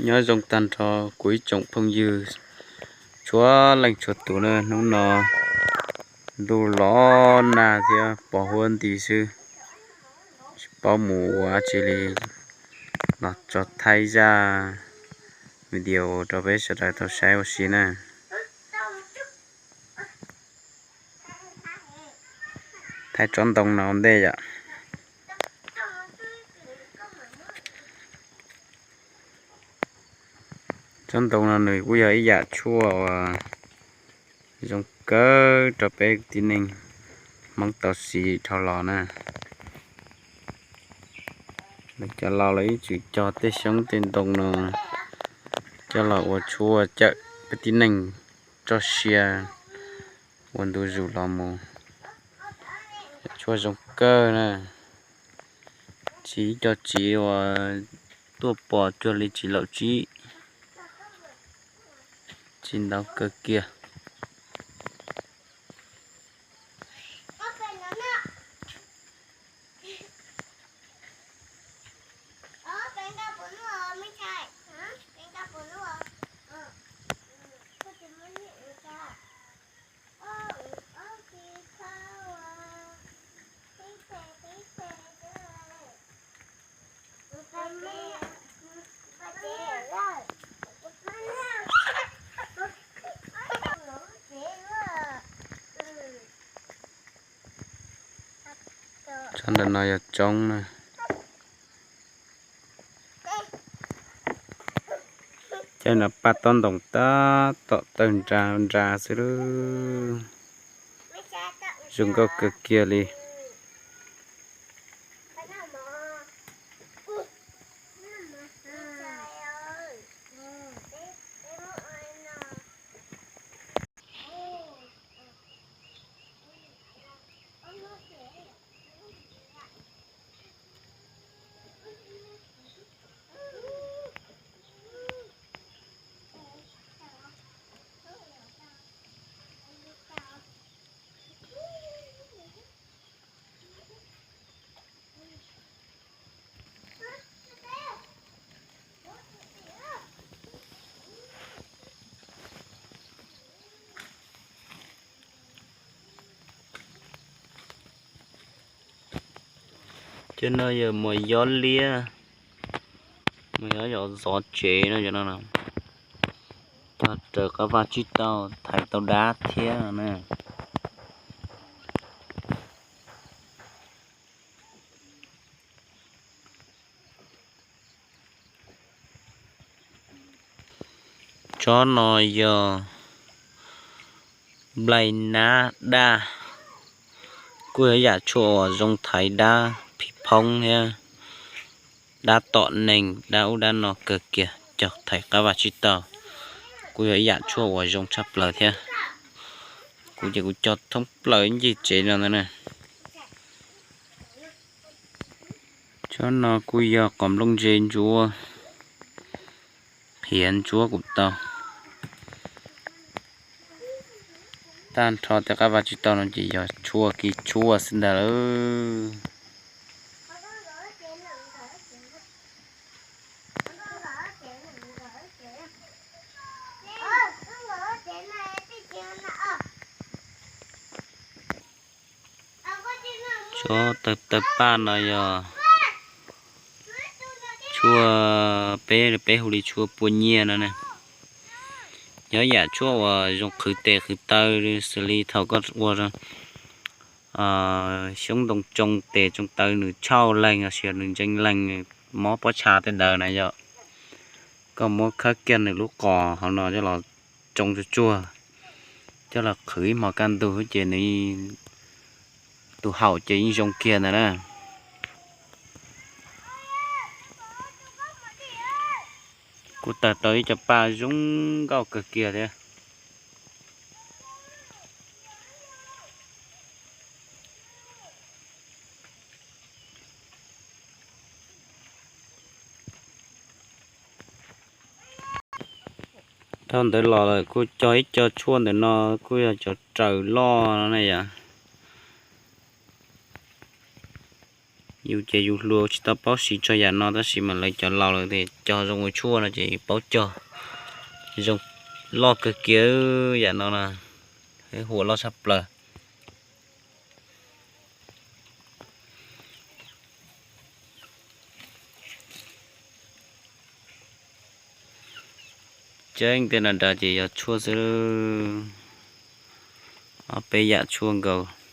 Nyob zoo tag nrho kuv ib tsoom phooj ywg txhua leej txhua tus na, hnub no ntuj los nag thiab pos huab nti xwb, tsis paub mus ua dab tsi li, los tso thaij zaj video rau peb sawv daws tau saib ua si na. Thaij tsob ntoo no ntej yom. Tsob ntoo no nws kuj yog ib yam tshuaj uas zoo kawg rau peb tib neeg Hmoob tau siv dhau los na. Lawv cov laus lawv ib txwm cog tej xyoob tej ntoo no coj los ua tshuaj cawm peb tib neeg txoj sia ua ntu zus los mus. Tshuaj zoo kawg na, tsis ib co txiv uas tuaj pom cuag li txiv laum tsib, txiv ntau kawg kiag. Tsob ntawm no yog tsoob na. Cov no paj tob ntoos tab tom tawg nra nra xwb lawm. Zoo nkauj kawg kiag li. Cov no yog muas yob liab, muas yob yog zov tsev no, cov no cog raws qab vaj tsib taug thaiv tau dab thiab na. Tsob no yog nplaig nab daj, kuj yog yam tshuaj uas zoo thaiv dab phim phoob thiab dab tom neeg dab ub dab no kawg kiag, cog thaiv qab vaj tsib taug. Kuj yog ib yam tshuaj uas zoo tshaj plaws thiab. Kuv ces kuv cog thoob plaws ncig tsev no ntag na. Tsob no kuj yog qos nplooj ntse ntsuab, qhiav ntsuab kuj tau. Tag nrho tej qab vaj tsib taug no ces yog tshuaj kiv tshuaj xwb ntag lawm. Tsob taw paj no yog tshuaj, peb peb hu li tshuaj pua nyiaj no ne. Yog yam tshuaj uas zoo qhwv tes qhwv taw, xws li thaum koj ua xyoob ntoo tsoo tes tsoo taw nws tshauj leeg los sis nws ntsees leeg, mob pob tsha tej ntawd na yom, koj muab khawb kiag nws lub qos hauv no coj los tsoo tsuag tsuag, coj los qhwv ib hmos kaj ntug ces nws tus haum ces yeej zoo kiag ntawd na. Kuj tawg tau ib co paj zoo nkauj kawg kiag thiab. Dhau ntawd los lawm kuj cog ib co tshuaj ntawm no, kuj yog cov raws loj no ne yom. Yus ces yus hluas tsis tau paub siv txog yam no tab sis mas lawv cov laus lawv tias cog zoo ua tshuaj no ces paub cog. Zoo loj kawg kiag yam no na, huam loj tshaj plaws. Tseeb tiag na, nrad ces yog tshuaj xwb, ob peb yam tshuaj nkaus.